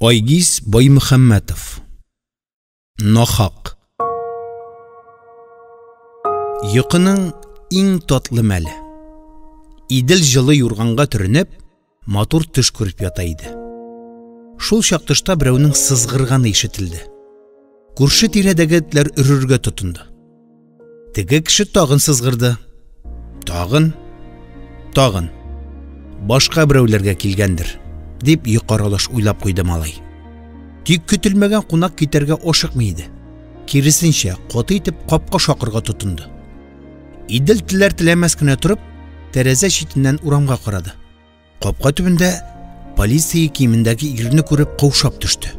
Айгиз Баймөхәммәтов. Нахак. Йокының иң татлы мәле. Идел җылы юрганга төренеп, матур төш күреп ята иде. Шул чак тышта берәүнең сызгырганы ишетелде. Күрше тирәдәге этләр өрергә тотынды. Теге кеше тагын сызгырды. Тагын, тагын. Башка берәүләргә килгәндер, дип йокы аралаш уйлап куйды малай. Тик көтелмәгән кунак китәргә ашыкмый иде. Киресенчә, каты итеп капка шакырга тотынды. Идел теләр-теләмәс кенә торып, тәрәзә читеннән урамга карады. Капка төбендә полиция киемендәге ирне күреп каушап төште.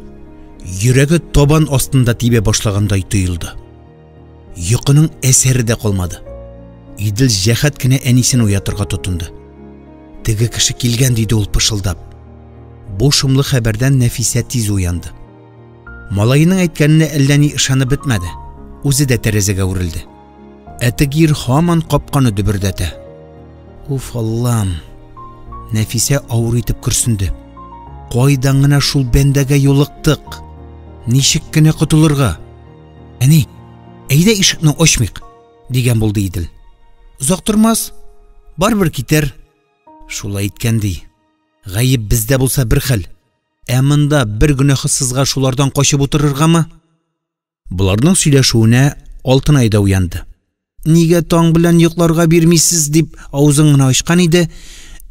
Йөрәге табан астында тибә башлагандай тоелды. Йокының әсәре дә калмады. Идел җәһәт кенә әнисен уятырга тотынды. Теге кеше килгән, диде ул пышылдап. Бу шомлы хәбәрдән Нәфисә тиз уянды. Малаеның әйткәненә әллә ни ышанып бетмәде. Үзе дә тәрәзәгә үрелде. Ә теге ир һаман капканы дөбердәтә. Уф, Аллам! Нәфисә авыр итеп көрсенде. Кайдан гына шул бәндәгә юлыктык? Ничек кенә котылырга? Әни, әйдә ишекне ачмыйк, дигән булды Идел. Озак тормас, барыбер китәр. Шулай иткән ди. Гаеп бездә булса бер хәл. Ә монда бер гөнаһсызга шулардан качып утырыргамы? Боларның сөйләшүенә Алтынай да уянды. Нигә таң белән йокларга бирмисез дип авызын гына ачкан иде,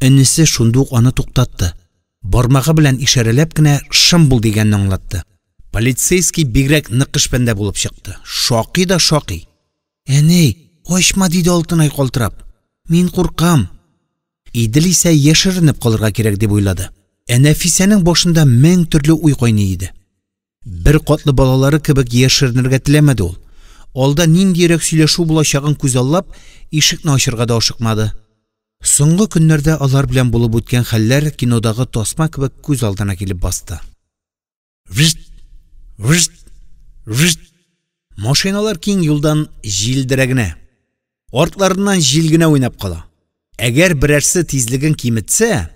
энесе шундук аны туктатты. Бармагы белән ишарәләп кенә шым бул дигәнне аңлатты. Полицейский бигрәк нык эш бәндә булып чыкты. Шакый да шакый. Әни, ачма, диде Алтынай калтырап. Мин куркам. Идел исә яшеренеп калырга кирәк дип уйлады. Ә Нәфисәнең башында мең төрле уй кайный иде. Бер катлы балалары кебек яшеренергә теләмәде ул. Алда ниндирәк сөйләшү булачагын күзаллап, ишекне ачырга да ашыкмады. Соңгы көннәрдә алар белән булып үткән хәлләр кинодагы тасма кебек күз алдына килеп басты. Вжт, вжт, вжт. Машиналар киң юлдан җилдерә генә. Артларыннан җил генә уйнап кала. Әгәр берәрсе тизлеген киметсә,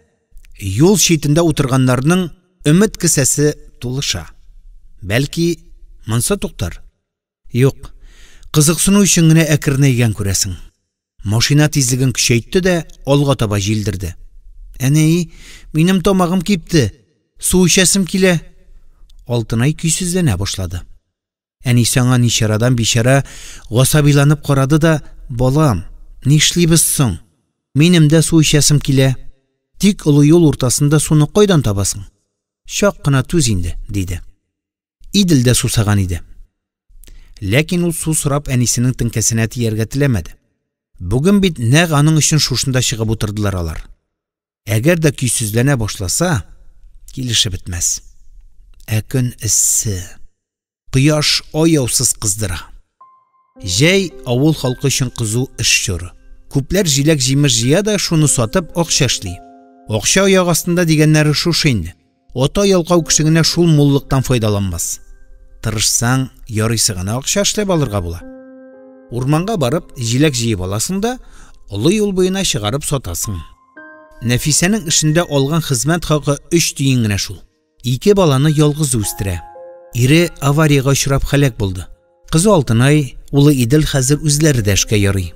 юл читендә утырганнарның өмет кесәсе тулыша. Бәлки, монсы туктар. Юк, кызыксыну өчен генә әкренәйгән күрәсең. Машина тизлеген көчәйтте дә алга таба җилдерде. Әни, минем тамагым кипте. Су эчәсем килә. Алтынай көйсезләнә башлады. Әнисе аңа ничарадан бичара гасабиланып карады да, балам, нишлибез соң? Минем дә су эчәсем килә. Тик олы юл уртасында суны кайдан табасың? Чак кына түз инде, диде. Идел дә сусаган иде. Ләкин ул су сорап әнисенең теңкәсенә тияргә теләмәде. Бүген бит нәкъ аның өчен шушында чыгып утырдылар алар. Әгәр дә көйсезләнә башласа, килешеп бетмәс. Ә көн эссе. Кояш аяусыз кыздыра. Җәй авыл халкы өчен кызу эш чоры. Күпләр җиләк-җимеш җыя да шуны сатып акча эшли. Акча аяк астында дигәннәре шушы инде. Ата ялкау кеше генә шул муллыктан файдаланмас. Тырышсаң, ярыйсы гына акча эшләп алырга була. Урманга барып, җиләк җыеп аласың да, олы юл буена чыгарып сатасың. Нәфисәнең эшендә алган хезмәт хакы 3 тиен генә шул. Ике баланы ялгызы үстерә. Ире авариягә очрап һәлак булды. Кызы Алтынай, улы Идел хәзер үзләре дә эшкә ярый.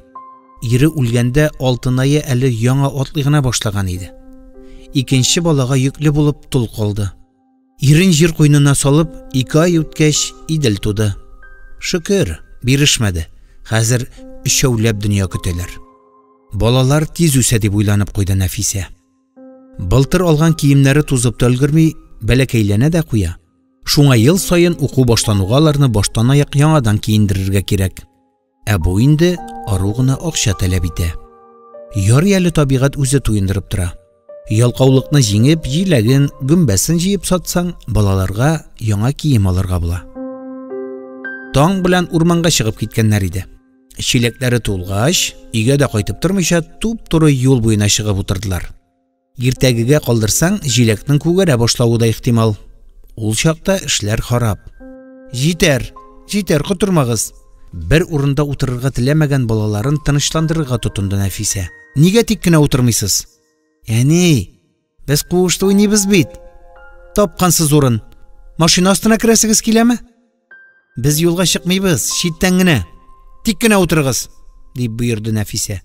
Ире үлгәндә Алтынае әле яңа атлый гына башлаган иде. Икенче балага йөкле булып тол калды. Ирен җир куенына салып, 2 ай үткәч, Идел туды. Шөкер, бирешмәде. Хәзер өчәүләп дөнья көтәләр. Балалар тиз үсә дип уйланып куйды Нәфисә. Былтыр алган киемнәре тузып та өлгерми, бәләкәйләнә дә куя. Шуңа ел саен уку башлануга аларны баштан аяк яңадан киендерергә кирәк. Ә бу инде ару гына акча таләп итә. Ярый әле табигать үзе туендырып тора. Ялкаулыкны җиңеп, җиләген, гөмбәсен җыеп сатсаң, балаларга яңа кием алырга була. Таң белән урманга чыгып киткәннәр иде. Чиләкләре тулгач, өйгә дә кайтып тормыйча, туп-туры юл буена чыгып утырдылар. Иртәгегә калдырсаң, җиләкнең күгәрә башлавы да ихтимал. Ул чакта эшләр харап. Җитәр, җитәр, котырмагыз. Бер урында утырырга теләмәгән балаларын тынычландырырга тотынды Нәфисә. Нигә тик кенә утырмыйсыз? Әни, без куышта уйныйбыз бит. Тапкансыз урын. Машина астына керәсегез киләме? Без юлга чыкмыйбыз, читтән генә. Тик кенә утырыгыз, дип боерды Нәфисә.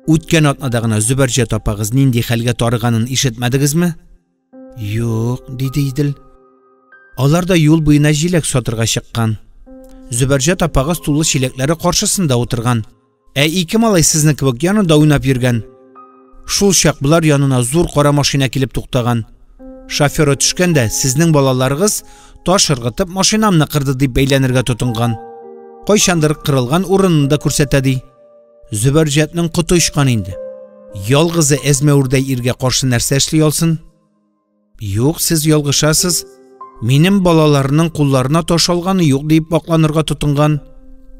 Үткән атнада гына Зөбәрҗәт апагыз нинди хәлгә тарыганын ишетмәдегезме? Юк, диде Идел. Алар да юл буена җиләк сатырга чыккан. Зөбәрҗәт апагыз тулы чиләкләре каршысында утырган. Ә ике малай сезнең кебек янында уйнап йөргән. Шул чак болар янына зур кара машина килеп туктаган. Шоферы төшкән дә, сезнең балаларыгыз таш ыргытып машинамны кырды дип бәйләнергә тотынган. Кайчандыр кырылган урынын да күрсәтә ди. Зөбәрҗәтнең коты очкан инде. Ялгызы әзмәвердәй иргә каршы нәрсә эшли алсын? Юк, сез ялгышасыз. Минем балаларның кулларына таш алганы юк дип акланырга тотынган.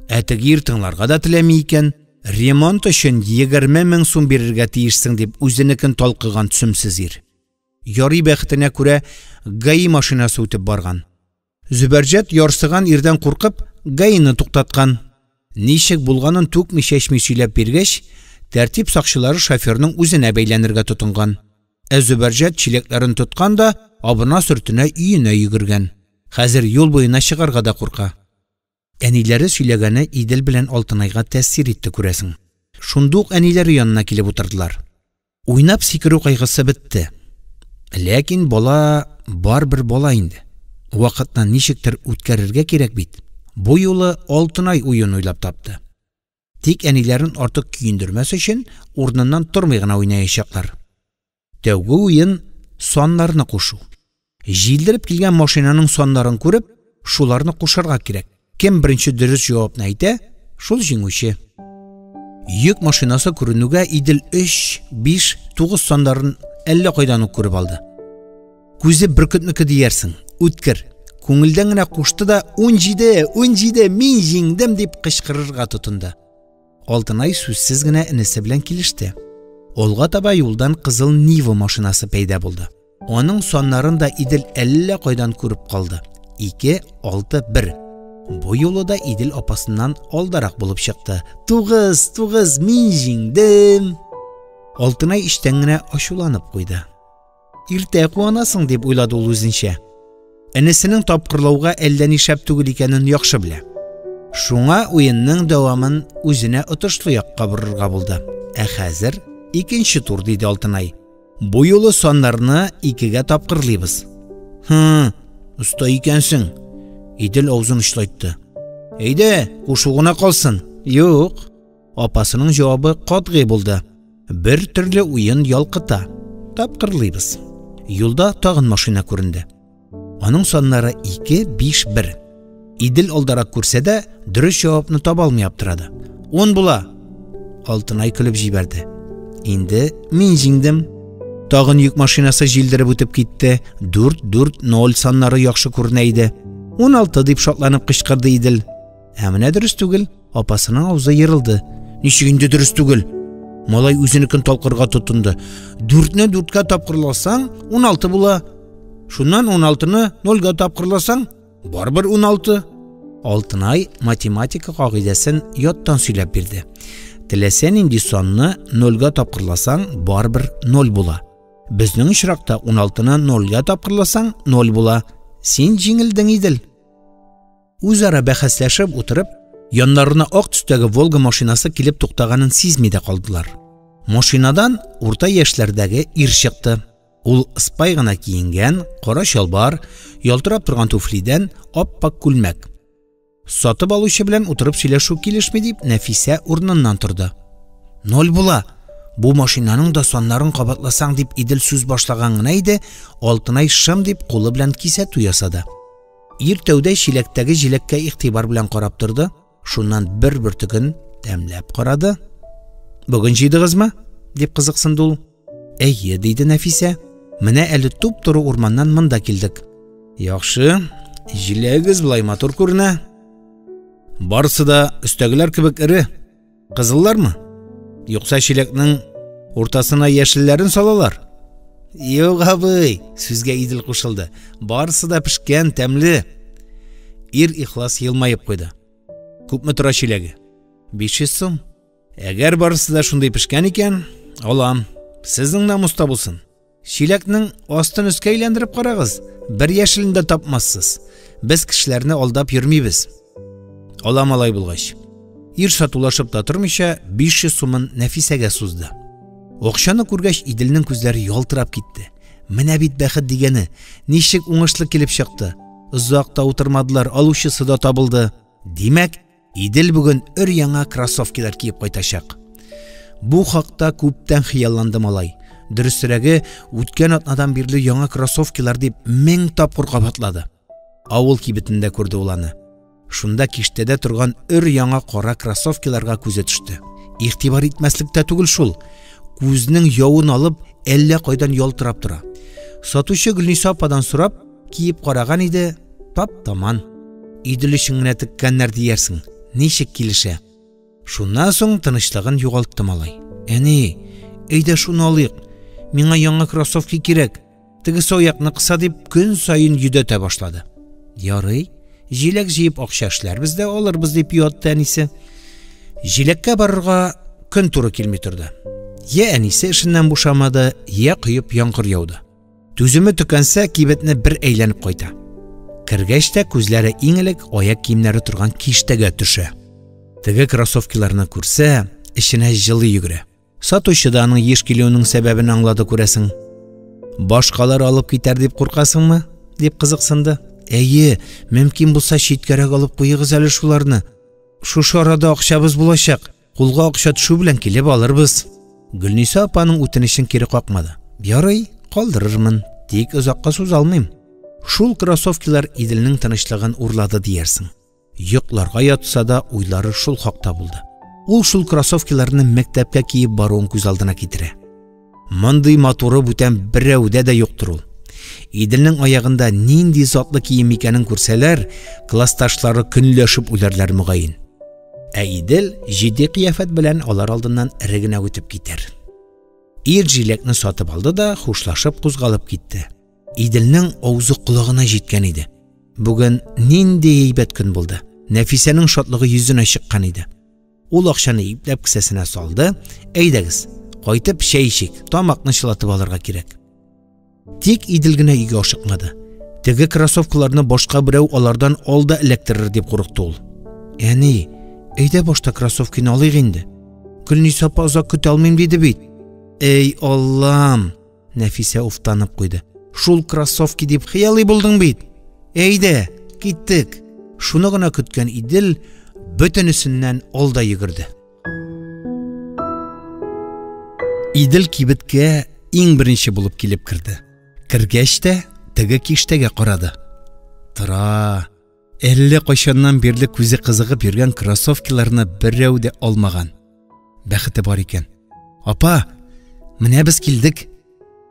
Ә теге ир тыңларга да теләми икән. Ремонт өчен 20 мең сум бирергә тиешсең дип үзенекен талкыган сөмсез ир. Ярый бәхетенә күрә ГАИ машинасы үтеп барган. Зөбәрҗәт ярсыган ирдән куркып, ГАИны туктаткан. Ничек булганын түкми-чәчми сөйләп биргәч, тәртип сакчылары шоферның үзенә бәйләнергә тотынган. Ә Зөбәрҗәт чиләкләрен тоткан да абына-сөртенә өенә йөгергән. Хәзер юл буена чыгарга да курка. Әниләре сөйләгәне Идел белән Алтынайга тәэсир итте, күрәсең. Шундук әниләре янына килеп утырдылар. Уйнап сикерү кайгысы бетте. Ләкин бала барыбер бала инде. Вакытны ничектер үткәрергә кирәк бит. Бу юлы Алтынай уен уйлап тапты. Тик әниләрен артык көендермәс өчен урыныннан тормый гына уйнаячаклар. Тәүге уен саннарны кушу. Җилдереп килгән машинаның саннарын күреп, шуларны кушарга кирәк. Кем беренче дөрес җавапны әйтә, шул җиңүче. Йөк машинасы күренүгә Идел 3, 5, 9 саннарын әллә кайдан ук күреп алды. Күзе бөркетнеке диярсең, үткер. Күңелдән генә кушты да 17, 17, мин җиңдем дип кычкырырга тотынды. Алтынай сүзсез генә энесе белән килеште. Алга таба юлдан кызыл Нива машинасы пәйда булды. Аның саннарын да Идел әллә кайдан күреп калды. 2, 6, 1. Бу юлы да Идел апасыннан алдарак булып чыкты. 9, 9, мин җиңдем! Алтынай эчтән генә ачуланып куйды. Иртә куанасың, дип уйлады ул үзенчә. Энесенең тапкырлауга әллә ни шәп түгел икәнен яхшы белә. Шуңа уенның дәвамын үзенә отышлы якка борырга булды. Ә хәзер икенче тур, диде Алтынай. Бу юлы саннарны икегә тапкырлыйбыз. Хм, оста икәнсең. Идел авызын очлайтты. Әйдә, кушу гына калсын. Юк. Апасының җавабы катгый булды. Бер төрле уен ялкыта. Тапкырлыйбыз. Юлда тагын машина күренде. Аның саннары 2, 5, 1. Идел алдарак күрсә дә, дөрес җавапны таба алмый аптырады. 10 була. Алтынай көлеп җибәрде. Инде мин җиңдем. Тагын йөк машинасы җилдереп үтеп китте. 4, 4, 0 саннары яхшы күренә иде. 16 дип шатланып кычкырды Идел. Ә менә дөрес түгел. Апасының авызы ерылды. Ничек инде дөрес түгел? Малай үзенекен талкырга тотынды. Дүртне дүрткә тапкырласаң, 16 була. Шуннан 16-ны нольгә тапкырласаң, барыбер 16. Алтынай математика кагыйдәсен яттан сөйләп бирде. Теләсә нинди санны нольгә тапкырласаң, барыбер ноль була. Безнең очракта 16-ны нольгә тапкырласаң, ноль була. Син җиңелдең, Идел. Үзара бәхәсләшеп утырып, яннарына ак төстәге Волга машинасы килеп туктаганын сизми дә калдылар. Машинадан урта яшьләрдәге ир чыкты. Ул ыспай гына киенгән, кара чалбар, ялтырап торган туфлидән ап-ак күлмәк. Сатып алучы белән утырып сөйләшү килешми дип, Нәфисә урыныннан торды. Ноль була. Бу машинаның да саннарын кабатласаң дип Идел сүз башлаган гына иде, Алтынай шым дип кулы белән кисәтү ясады. Ир тәүдә чиләктәге җиләккә игътибар белән карап торды, шуннан бер бөртеген тәмләп карады. Бүген җыйдыгызмы? дип кызыксынды ул. Әйе, диде Нәфисә. Менә әле туп-туры урманнан монда килдек. Яхшы, җиләгегез болай матур күренә. Барысы да өстәгеләр кебек эре. Кызыллармы? Юкса чиләкнең уртасына яшелләрен салалар. Юк, абый, сүзгә Идел кушылды. Барысы да пешкән, тәмле. Ир ихлас елмаеп куйды. Күпме тора чиләге? 500 сум. Әгәр барысы да шундый пешкән икән, алам. Сезнең намуста булсын. Чиләкнең астын өскә әйләндереп карагыз, бер яшелен дә тапмассыз. Без кешеләрне алдап йөрмибез. Алам алай булгач. Ир сатулашып та тормыйча 500 сумын Нәфисәгә сузды. Акчаны күргәч, Иделнең күзләре ялтырап китте. Менә бит бәхет дигәне, ничек уңышлы килеп чыкты. Озак та утырмадылар, алучысы да табылды. Димәк, Идел бүген өр-яңа кроссовкилар киеп кайтачак. Бу хакта күптән хыялланды малай. Дөресрәге, үткән атнадан бирле яңа кроссовкилар дип 1000 тапкыр кабатлады. Авыл кибетендә күрде ул аны. Шунда киштәдә торган өр-яңа кара кроссовкиларга күзе төште. Игътибар итмәслек тә түгел шул. Күзнең явын алып, әллә кайдан ялтырап тора. Сатучы Гөлниса ападан сорап, киеп караган иде, тап-таман. Идел өчен генә теккәннәр диярсең, ничек килешә. Шуннан соң тынычлыгын югалтты малай. Әни, әйдә шуны алыйк. Миңа яңа кроссовки кирәк. Тегесе аякны кыса дип көн саен йөдәтә башлады. Ярый, җиләк җыеп акча эшләрбез дә алырбыз дип юатты әнисе. Җиләккә барырга көн туры килми торды. Я әнисе эшеннән бушамады, я коеп яңгыр яуды. Түземе төкәнсә, кибетне бер әйләнеп кайта. Кергәч тә күзләре иң элек аяк киемнәре торган киштәгә төшә. Теге кроссовкиларны күрсә, эченә җылы йөгерә. Сатучы да аның еш килүенең сәбәбен аңлады, күрәсең. Башкалар алып китәр дип куркасыңмы? Дип кызыксынды. Әйе, мөмкин булса читкәрәк алып куегыз әле шуларны. Шушы арада акчабыз булачак. Кулга акча төшү белән килеп алырбыз. Гөлниса апаның үтенечен кире какмады. Ярый, калдырырмын, тик озакка суза алмыйм. Шул кроссовкилар Иделнең тынычлыгын урлады диярсең. Йокларга ятса да уйлары шул хакта булды. Ул шул кроссовкиларны мәктәпкә киеп баруын күз алдына китерә. Мондый матуры бүтән берәүдә дә юктыр ул. Иделнең аягында нинди затлы кием икәнен күрсәләр, классташлары көнләшеп үләрләр мөгаен. Ә Идел җитди кыяфәт белән алар алдыннан эре генә үтеп китәр. Ир җиләкне сатып алды да хушлашып кузгалып китте. Иделнең авызы колагына җиткән иде. Бүген нинди әйбәт көн булды. Нәфисәнең шатлыгы йөзенә чыккан иде. Ул акчаны ипләп кесәсенә салды. Әйдәгез, кайтып чәй эчик, тамакны чылатып алырга кирәк. Тик Идел генә өйгә ашыкмады. Теге кроссовкаларны башка берәү алардан алда эләктерер дип курыкты ул. Әни, әйдә башта кроссовкины алыйк инде. Гөлниса апа озак көтә алмыйм диде бит. Эй, Аллам! Нәфисә уфтанып куйды. Шул кроссовки дип хыялый булдың бит. Әйдә, киттек. Шуны гына көткән Идел бөтенесеннән алда йөгерде. Идел кибеткә иң беренче булып килеп керде. Кергәч тә теге киштәгә карады. Тора. Әллә кайчаннан бирле күзе кызыгып йөргән кроссовкиларны берәү дә алмаган. Бәхете бар икән. Апа, менә без килдек.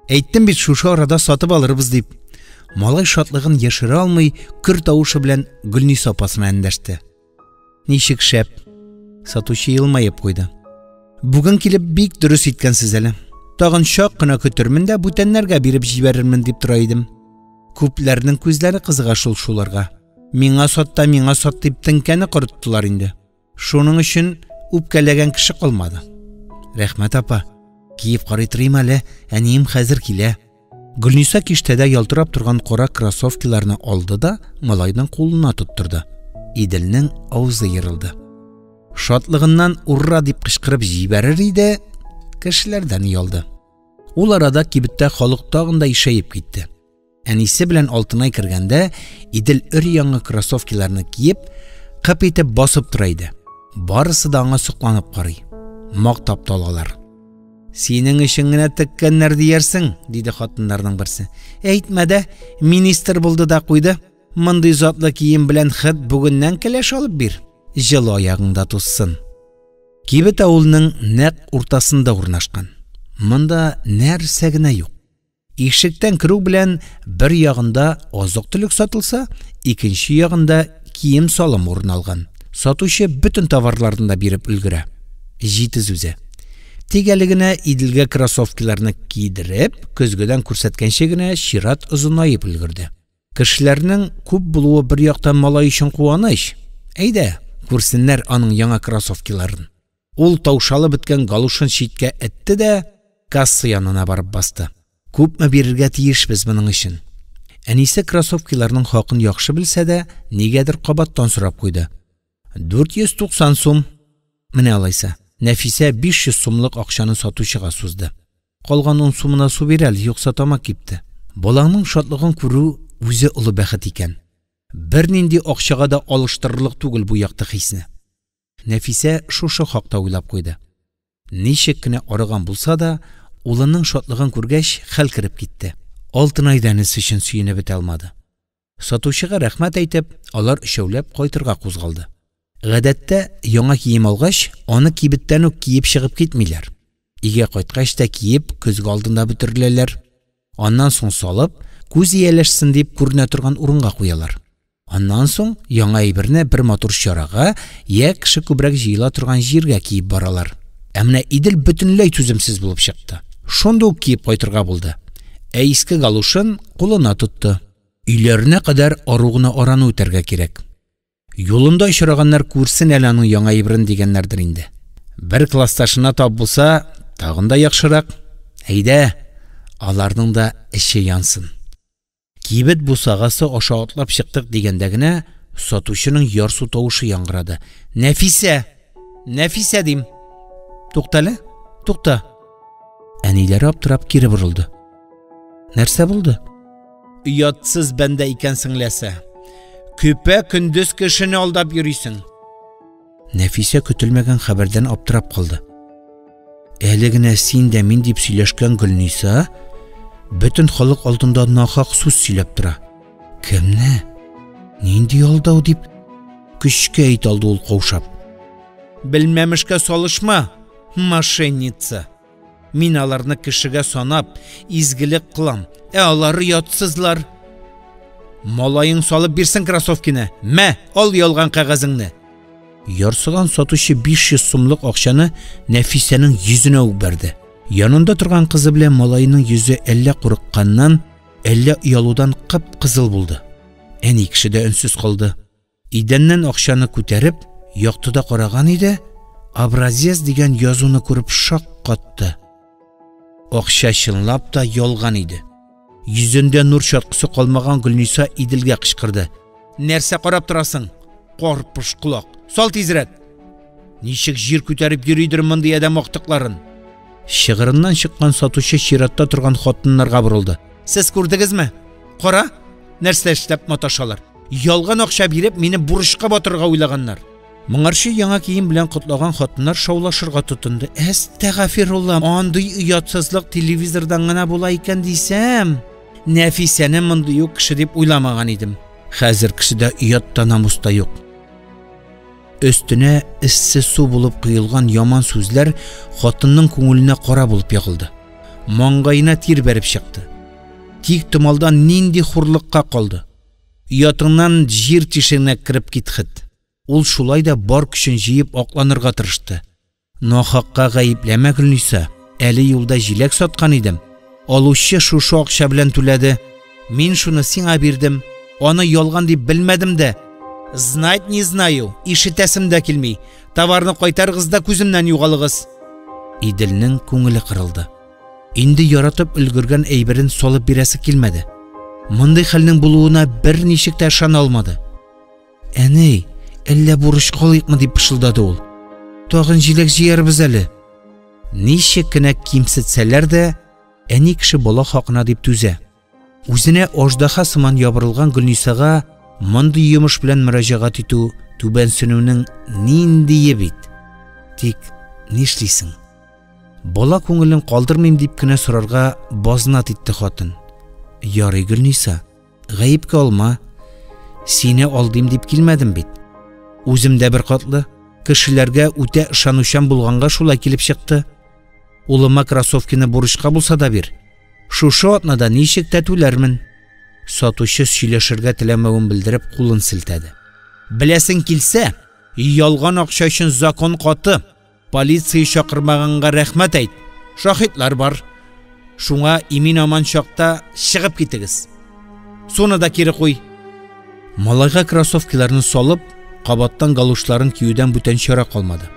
Әйттем бит, шушы арада сатып алырбыз дип. Малай шатлыгын яшерә алмый, көр тавышы белән Гөлниса апасына эндәште. Ничек шәп. Сатучы елмаеп куйды. Бүген килеп бик дөрес иткәнсез әле. Тагын чак кына көтермен дә бүтәннәргә биреп җибәрермен дип тора идем. Күпләрнең күзләре кызыга шул шуларга. Миңа сат та миңа сат дип теңкәне корыттылар инде. Шуның өчен үпкәләгән кеше калмады. Рәхмәт, апа. Киеп карый торыйм әле, әнием хәзер килә. Гөлниса киштәдә ялтырап торган кара кроссовкиларны алды да малайның кулына тоттырды. Иделнең авызы ерылды. Шатлыгыннан урра дип кычкырып җибәрер иде, кешеләрдән оялды. Ул арада кибеттә халык тагын да ишәеп китте. Әнисе белән Алтынай кергәндә, Идел өр-яңа кроссовкиларны киеп, кып итеп басып тора иде. Барысы да аңа сокланып карый. Мактап та алалар. Синең өчен генә теккәннәр диярсең, диде хатыннарның берсе. Әйтмә дә, министр булды да куйды. Мондый затлы кием белән хет бүгеннән кәләш алып бир. Җылы аягыңда тузсын. Кибет авылның нәкъ уртасында урнашкан. Монда нәрсә генә юк. Ишектән керү белән бер ягында азык-төлек сатылса, икенче ягында кием-салым урын алган. Сатучы бөтен товарларны да биреп өлгерә. Җитез үзе. Тик әле генә Иделгә кроссовкиларны кидереп, көзгедән күрсәткәнче генә чират озынаеп өлгерде. Кешеләрнең күп булуы бер яктан малай өчен куаныч. Әйдә, күрсеннәр аның яңа кроссовкиларын. Ул таушалып беткән галушын читкә этте дә касса янына барып басты. Күпме бирергә тиешбез моның өчен? Әнисе кроссовкиларның хакын яхшы белсә дә, нигәдер кабаттан сорап куйды. 490 сум. Менә алайса. Нәфисә 500 сумлык акчаны сатучыга сузды. Калган 10 сумына су бир әле, юкса тамак кипте. Балаңның шатлыгын күрү үзе олы бәхет икән. Бернинди акчага да алыштырырлык түгел бу якты хисне. Нәфисә шушы хакта уйлап куйды. Ничек кенә арыган булса да, улының шатлыгын күргәч, хәл кереп китте. Алтынай да энесе өчен сөенеп бетә алмады. Сатучыга рәхмәт әйтеп, алар өчәүләп кайтырга кузгалды. Гадәттә, яңа кием алгач, аны кибеттән үк киеп чыгып китмиләр. Өйгә кайткач та киеп, көзге алдында бөтереләләр. Аннан соң салып, күз ияләшсен дип күренә торган урынга куялар. Аннан соң яңа әйберне бер матур чарага я кеше күбрәк җыела торган җиргә киеп баралар. Ә менә Идел бөтенләй түземсез булып чыкты. Шунда ук киеп кайтырга булды. Ә иске галушын кулына тотты. Өйләренә кадәр ару гына араны үтәргә кирәк. Юлында очраганнар күрсен әле аның яңа әйберен дигәннәрдер инде. Бер классташына тап булса, тагын да яхшырак. Әйдә, аларның да эче янсын. Кибет бусагасы аша атлап чыктык дигәндә генә сатучының ярсу тавышы яңгырады. Нәфисә! Нәфисә дим. Туктале, тукта. Әниләре аптырап кире борылды. Нәрсә булды? Оятсыз бәндә икәнсең ләсә. Көпә көндез кешене алдап йөрисең. Нәфисә көтелмәгән хәбәрдән аптырап калды. Әле генә син дә мин дип сөйләшкән Гөлниса бөтен халык алдында нахак сүз сөйләп тора. Кемне? Нинди алдау дип көчкә әйтә алды ул каушап. Белмәмешкә салышма, мошенница. Мин аларны кешегә санап, изгелек кылам, ә алары ятсызлар. Малаең салып бирсен кроссовкины. Мә, ал ялган кәгазеңне. Ярсыган сатучы 500 сумлык акчаны Нәфисәнең йөзенә үк бәрде. Янында торган кызы белән малаеның йөзе әллә курыкканнан, әллә оялудан кып-кызыл булды. Әни кеше дә өнсез калды. Идәннән акчаны күтәреп, яктыда караган иде, образец дигән язуны күреп шаккатты. Акча чынлап та ялган иде. Йөзендә нур чаткысы калмаган Гөлниса Иделгә кычкырды. Нәрсә карап торасың? Карпыш колак. Сал тизрәк. Ничек җир күтәреп йөридер мондый адәм актыкларын? Чыгырыннан чыккан сатучы чиратта торган хатыннарга борылды. Сез күрдегезме? Кара, нәрсә эшләп маташалар. Ялган акча биреп, мине бурычка батырырга уйлаганнар. Моңарчы яңа кием белән котлаган хатыннар шаулашырга тотынды. Әстәгафирулла, андый оятсызлык телевизордан гына була икән дисәм, Нәфисәне мондый ук кеше дип уйламаган идем. Хәзер кешедә оят та намус та юк. Өстенә эссе су булып коелган яман сүзләр хатынның күңеленә кара булып ягылды. Маңгаена тир бәреп чыкты. Тик томалдан нинди хурлыкка калды. Оятыңнан җир тишегенә кереп кит хет. Ул шулай да бар көчен җыеп акланырга тырышты. Нахакка гаепләмә, Гөлниса. Әле юлда җиләк саткан идем. Алучы шушы акча белән түләде. Мин шуны сиңа бирдем. Аны ялган дип белмәдем дә. Знать не знаю, ишетәсем дә килми. Товарны кайтарыгыз да күземнән югалыгыз. Иделнең күңеле кырылды. Инде яратып өлгергән әйберен салып бирәсе килмәде. Мондый хәлнең булуына берничек тә ышана алмады. Әни, әллә бурычка алыйкмы дип пышылдады ул. Тагын җиләк җыярбыз әле. Ничек кенә кимсетсәләр дә, әни кеше бала хакына дип түзә. Үзенә аждаһа сыман ябырылган Гөлнисага мондый йомыш белән мөрәҗәгать итү түбәнсенүнең ниндие бит. Тик нишлисең? Бала күңелен калдырмыйм дип кенә сорарга базнат итте хатын. Ярый, Гөлниса, гаепкә алма. Сине алдыйм дип килмәдем бит. Үзем дә беркатлы, кешеләргә үтә ышанучан булганга шулай килеп чыкты. Улыма кроссовкины бурычка булса да бир. Шушы атнада ничек тә түләрмен. Сатучы сөйләшергә теләмәвен белдереп кулын селтәде. Беләсең килсә, ялган акча өчен закон каты. Полиция чакырмаганга рәхмәт әйт. Шаһитлар бар. Шуңа имин-аман чакта чыгып китегез. Суны да кире куй. Малайга кроссовкиларны салып, кабаттан галушларын киюдән бүтән чара калмады.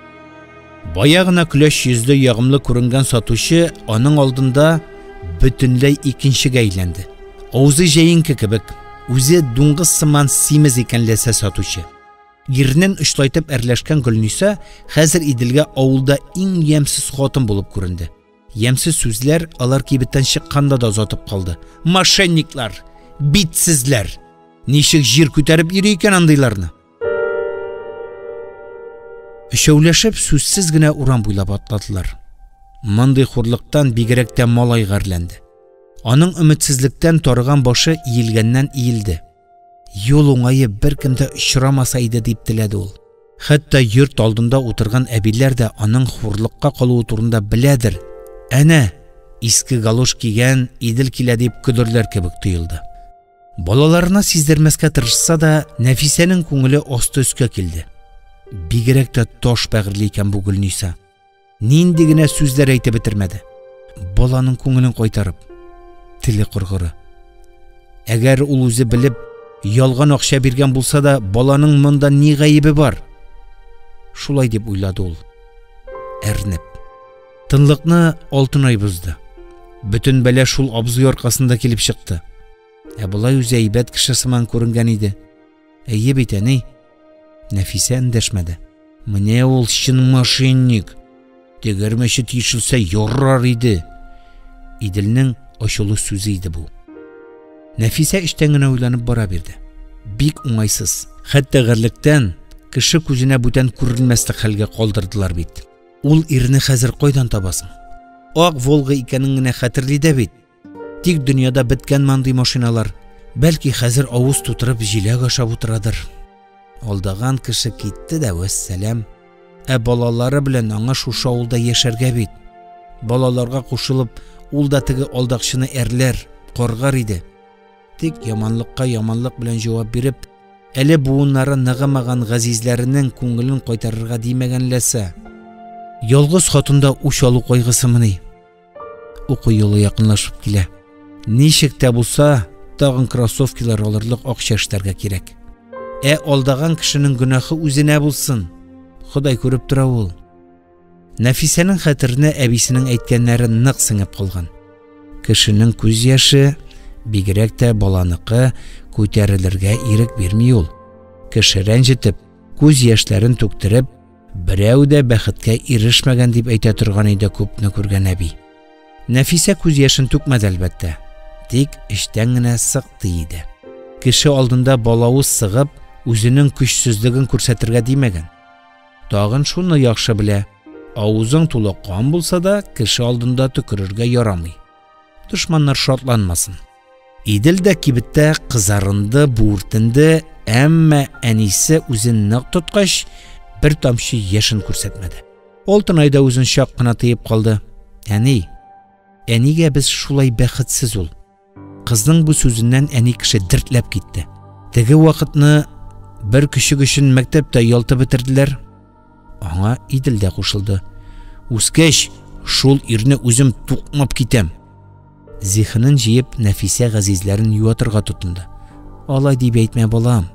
Бая гына көләч йөзле, ягымлы күренгән сатучы аның алдында бөтенләй икенчегә әйләнде. Авызы җәенке кебек, үзе дуңгыз сыман симез икән ләсә сатучы. Иренен очлайтып әрләшкән Гөлниса хәзер Иделгә авылда иң ямьсез хатын булып күренде. Ямьсез сүзләр алар кибеттән чыкканда да озатып калды. Мошенниклар, битсезләр! Ничек җир күтәреп йөри икән андыйларны? Өчәүләшеп сүзсез генә урам буйлап атладылар. Мондый хурлыктан бигрәк тә малай гарьләнде. Аның өметсезлектән тарыган башы иелгәннән иелде. Юл уңае беркем дә очрамаса иде дип теләде ул. Хәтта йорт алдында утырган әбиләр дә аның хурлыкка калуы турында беләдер. Әнә, иске галош кигән Идел килә дип көлерләр кебек тоелды. Балаларына сиздермәскә тырышса да, Нәфисәнең күңеле асты өскә килде. Бигрәк тә таш бәгырьле икән бу Гөлниса. Нинди генә сүзләр әйтеп бетермәде. Баланың күңелен кайтарып, теле коргыры. Әгәр ул үзе белеп, ялган акча биргән булса да, баланың монда ни гаебе бар? Шулай дип уйлады ул, әрнеп. Тынлыкны Алтынай бозды. Бөтен бәла шул абзый аркасында килеп чыкты. Ә болай үзе әйбәт кеше сыман күренгән иде. Әйе бит, әни. Нәфисә эндәшмәде. Менә ул чын мошенник. Тегермәче тишелсә ярар иде. Иделнең ачулы сүзе иде бу. Нәфисә эчтән генә уйланып бара бирде. Бик уңайсыз. Хәтта гарьлектән кеше күзенә бүтән күренмәслек хәлгә калдырдылар бит. Ул ирне хәзер кайдан табасың? Ак Волга икәнен генә хәтерли дә бит. Тик дөньяда беткән мондый машиналар. Бәлки хәзер авыз тутырып җиләк ашап утырадыр. Алдаган кеше китте дә вәссәлам. Ә балалары белән аңа шушы авылда яшәргә бит. Балаларга кушылып, ул да теге алдакчыны әрләр, каргар иде. Тик яманлыкка яманлык белән җавап биреп, әле буыннары ныгымаган газизләренең күңелен кайтарырга димәгән ләсә. Ялгыз хатында үч алу кайгысымыни? Уку юлы якынлашып килә. Ничек тә булса, тагын кроссовкилар алырлык акча эшләргә кирәк. Ә алдаган кешенең гөнаһы үзенә булсын. Ходай күреп тора ул. Нәфисәнең хәтеренә әбисенең әйткәннәре нык сеңеп калган. Кешенең күз яше, бигрәк тә баланыкы, күтәрелергә ирек бирми ул. Кеше рәнҗетеп, күз яшьләрен түктереп, берәү дә бәхеткә ирешмәгән дип әйтә торган иде күпне күргән әби. Нәфисә күз яшен түкмәде әлбәттә, тик эчтән генә сыкты иде. Кеше алдында балавыз сыгып, үзенең көчсезлеген күрсәтергә димәгән. Тагын шуны яхшы белә: авызың тулы кан булса да, кеше алдында төкерергә ярамый. Дошманнар шатланмасын. Идел дә кибеттә кызарынды, бүртенде, әмма әнисе үзен нык тоткач, бер тамчы яшен күрсәтмәде. Алтынай да үзен чак кына тыеп калды. Әни, әнигә без шулай бәхетсез ул. Кызның бу сүзеннән әни кеше дертләп китте. Теге вакытны бер көчек өчен мәктәптә ялтып бетерделәр. Аңа Идел дә кушылды. Үскәч, шул ирне үзем тукмап китәм. Зиһенен җыеп, Нәфисә газизләрен юатырга тотынды. Алай дип әйтмә, балам.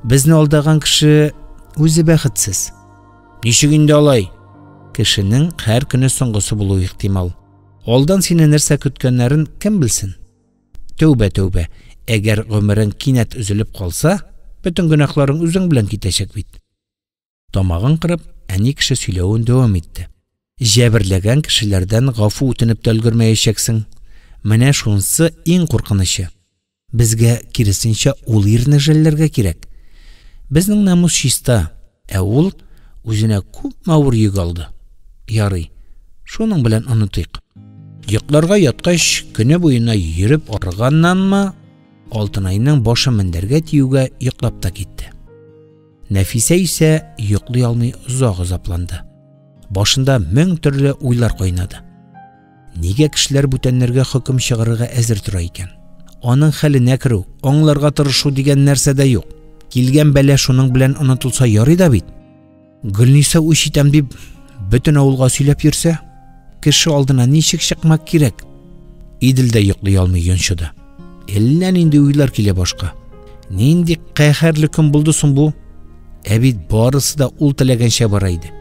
Безне алдаган кеше үзе бәхетсез. Ничек инде алай? Кешенең һәр көне соңгысы булуы ихтимал. Алдан сине нәрсә көткәннәрен кем белсен? Тәүбә, тәүбә. Әгәр гомерең кинәт өзелеп калса, бөтен гөнаһларың үзең белән китәчәк бит. Тамагын кырып, әни кеше сөйләвен дәвам итте. Җәберләгән кешеләрдән гафу үтенеп тә өлгермәячәксең. Менә шунысы иң куркынычы. Безгә киресенчә ул ирне жәлләргә кирәк. Безнең намус чиста, ә ул үзенә күпме авыр йөк алды. Ярый, шуның белән онытыйк. Йокларга яткач, көне буена йөреп арыганнанмы, Алтынайның башы мендәргә тиюгә йоклап та китте. Нәфисә исә йоклый алмый озак азапланды. Башында мең төрле уйлар кайнады. Нигә кешеләр бүтәннәргә хөкем чыгарырга әзер тора икән? Аның хәленә керү, аңларга тырышу дигән нәрсә дә юк. Килгән бәла шуның белән онытылса ярый да бит. Гөлниса үч итәм дип бөтен авылга сөйләп йөрсә, кеше алдына ничек чыкмак кирәк? Идел дә йоклый алмый йончыды. Әллә нинди уйлар килә башка. Нинди каһәрле көн булды соң бу? Ә бит барысы да ул теләгәнчә бара иде.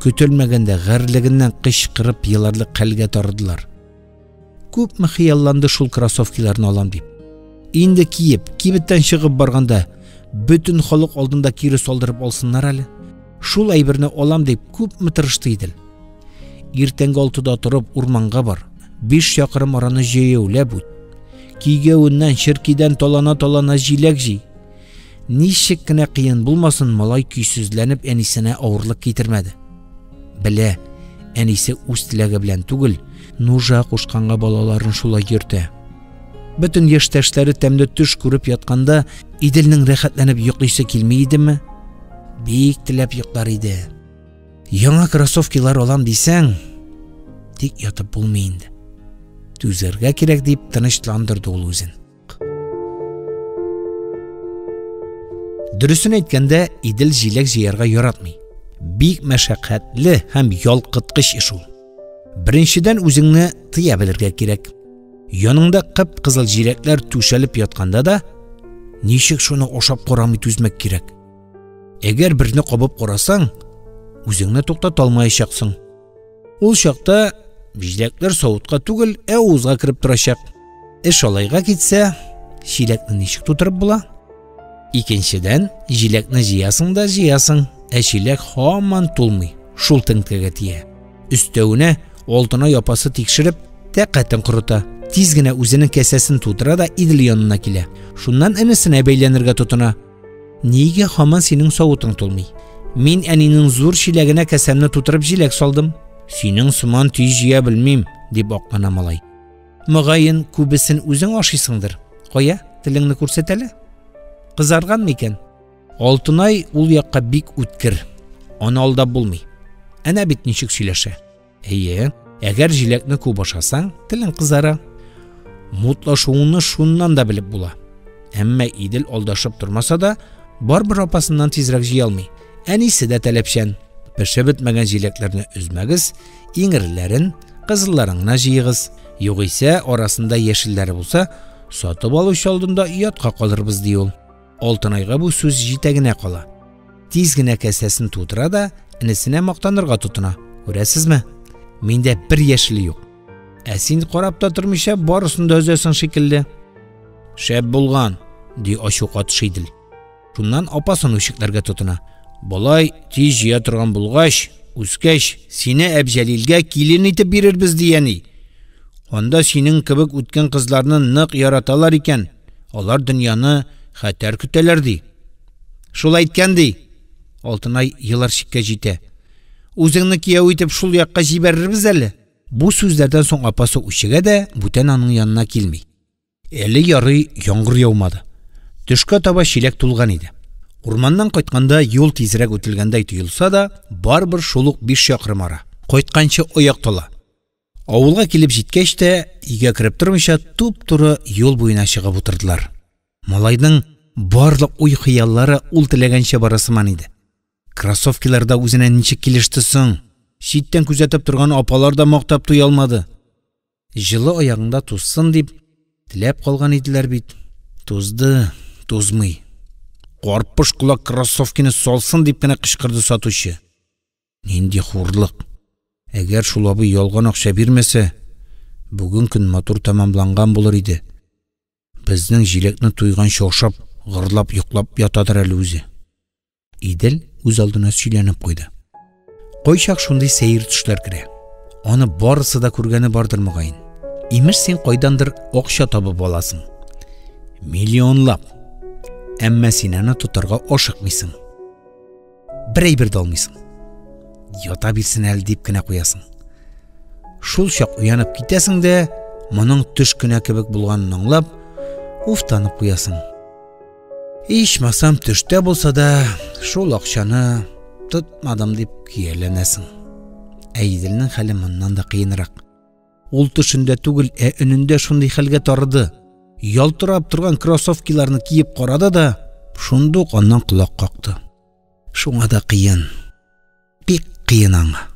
Көтелмәгәндә гарьлегеннән кычкырып еларлык хәлгә тарыдылар. Күпме хыялланды шул кроссовкиларны алам дип. Инде киеп, кибеттән чыгып барганда, бөтен халык алдында кире салдырып алсыннар әле. Шул әйберне алам дип күпме тырышты Идел. Иртәнге 6-да торып урманга бар. 5 чакрым араны җәяүләп үт. Кигәвеннән, черкидән талана-талана җиләк җый. Ничек кенә кыен булмасын, малай көйсезләнеп әнисенә авырлык китермәде. Белә, әнисе үз теләге белән түгел, нужа кушканга балаларын шулай йөртә. Бөтен яшьтәшләре тәмле төш күреп ятканда, Иделнең рәхәтләнеп йоклыйсы килми идеме? Бик теләп йоклар иде. Яңа кроссовкилар алам дисәң, тик ятып булмый инде. Түзәргә кирәк дип тынычландырды ул үзен. Дөресен әйткәндә, Идел җиләк җыярга яратмый. Бик мәшәкатьле һәм ялкыткыч эш ул. Беренчедән, үзеңне тыя белергә кирәк. Яныңда кып-кызыл җиләкләр түшәлеп ятканда да, ничек шуны ашап карамый түзмәк кирәк. Әгәр берне кабып карасаң, үзеңне туктата алмаячаксың. Ул чакта җиләкләр савытка түгел, ә авызга кереп торачак. Эш алайга китсә, чиләкне ничек тутырып була? Икенчедән, җиләкне җыясың да җыясың, ә чиләк һаман тулмый, шул теңкәгә тия. Өстәвенә Алтынай апасы тикшереп, тәкатен корыта. Тиз генә үзенең кәсәсен тутыра да Идел янына килә. Шуннан энесенә бәйләнергә тотына. Нигә һаман синең савытың тулмый? Мин әнинең зур чиләгенә кәсәмне тутырып җиләк салдым. Синең сыман тиз җыя белмим, дип аклана малай. Мөгаен, күбесен үзең ашыйсыңдыр. Кая, телеңне күрсәт әле. Кызарган микән? Алтынай ул якка бик үткер. Аны алдап булмый. Әнә бит ничек сөйләшә. Әйе, әгәр җиләкне күп ашасаң, телең кызара. Мутлашуыңны шуннан да белеп була. Әмма Идел алдашып тормаса да, барыбер апасыннан тизрәк җыя алмый. Әнисе дә таләпчән. Пешеп бетмәгән җиләкләрне өзмәгез, иң эреләрен, кызылларын гына җыегыз. Югыйсә, арасында яшелләре булса, сатып алучы алдында оятка калырбыз, ди ул. Алтынайга бу сүз җитә генә кала. Тиз генә кәсәсен тутыра да, энесенә мактанырга тотына. Күрәсезме? Миндә бер яшеле юк. Ә син карап та тормыйча барысын да өзәсең шикелле. Шәп булган, ди ачу катыш Идел. Шуннан апасын үчекләргә тотына. Болай тиз җыя торган булгач, үскәч, сине Әбҗәлилгә килен итеп бирербез, ди әни. Анда синең кебек үткән кызларны нык яраталар икән. Алар дөньяны хәтәр көтәләр, ди. Шул әйткән, ди. Алтынай елар чиккә җитә. Үзеңне кияү итеп шул якка җибәрербез әле. Бу сүзләрдән соң апасы үчегә дә, бүтән аның янына килми. Әле ярый яңгыр яумады. Төшкә таба чиләк тулган иде. Урманнан кайтканда юл тизрәк үтелгәндәй тоелса да, барыбер шул ук 5 чакрым ара. Кайтканчы аяк тала. Авылга килеп җиткәч тә, өйгә кереп тормыйча, туп-туры юл буена чыгып утырдылар. Малайның барлык уй-хыяллары ул теләгәнчә бара сыман иде. Кроссовкилар да үзенә ничек килеште соң? Читтән күзәтеп торган апалар да мактап туя алмады. Җылы аягыңда тузсын дип теләп калган иделәр бит. Тузды, тузмый. Карпыш колак кроссовкины салсын дип кенә кычкырды сатучы. Нинди хурлык. Әгәр шул абый ялган акча бирмәсә, бүген көн матур тәмамланган булыр иде. Безнең җиләкне туйганчы ашап, гырлап йоклап ятадыр әле үзе. Идел үз алдына сөйләнеп куйды. Кайчак шундый сәер төшләр керә. Аны барысы да күргәне бардыр мөгаен. Имеш син кайдандыр акча табып аласың. Миллионлап. Әмма син аны тотарга ашыкмыйсың. Бер әйбер дә алмыйсың. Ята бирсен әле дип кенә куясың. Шул чак уянып китәсең дә, моның төш кенә кебек булганын аңлап, уфтанып куясың. Ичмасам төштә булса да, шул акчаны тотмадым дип көяләнәсең. Ә Иделнең хәле моннан да кыенрак. Ул төшендә түгел, ә өнендә шундый хәлгә тарыды. Ялтырап торган кроссовкиларны киеп карады да, шундук аннан колак какты. Шуңа да кыен. Бик кыен аңа.